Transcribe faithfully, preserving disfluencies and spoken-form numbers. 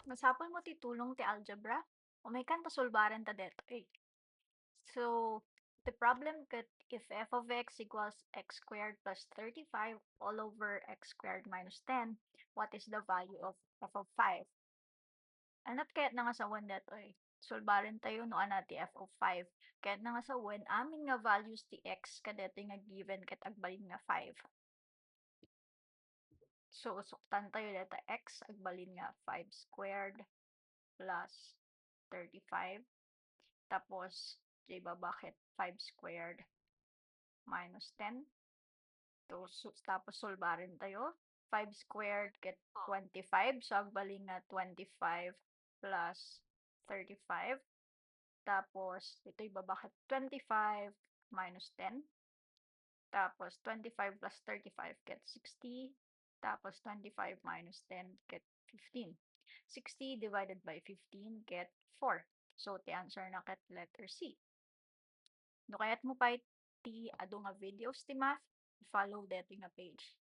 Masapul mo ti tulong ti algebra? Umaykan ta sulbaren ta detoy. So, the problem ket if f of x equals x squared plus thirty-five all over x squared minus ten, what is the value of f of five? Ania ti kayatna nga sawen detoy? Sulbaren tayo no ania ti f of five. Kayatna nga sawen amin nga values ti x kadetoy nga given ket agbalin nga five. So, suktan tayo deta x, agbalin nga five squared plus thirty-five. Tapos, diay baba ket five squared minus ten. To, su-, tapos sulbaren tayo. Five squared ket twenty-five. So, agbalin nga twenty-five plus thirty-five. Tapos, diay baba ket twenty-five minus ten. Tapos, twenty-five plus thirty-five ket sixty. Tapos, twenty-five minus ten ket fifteen. Sixty divided by fifteen ket four. So, ti answer na ket letter C. No kayat mo pay ti adu nga videos ti math, follow detoy nga page.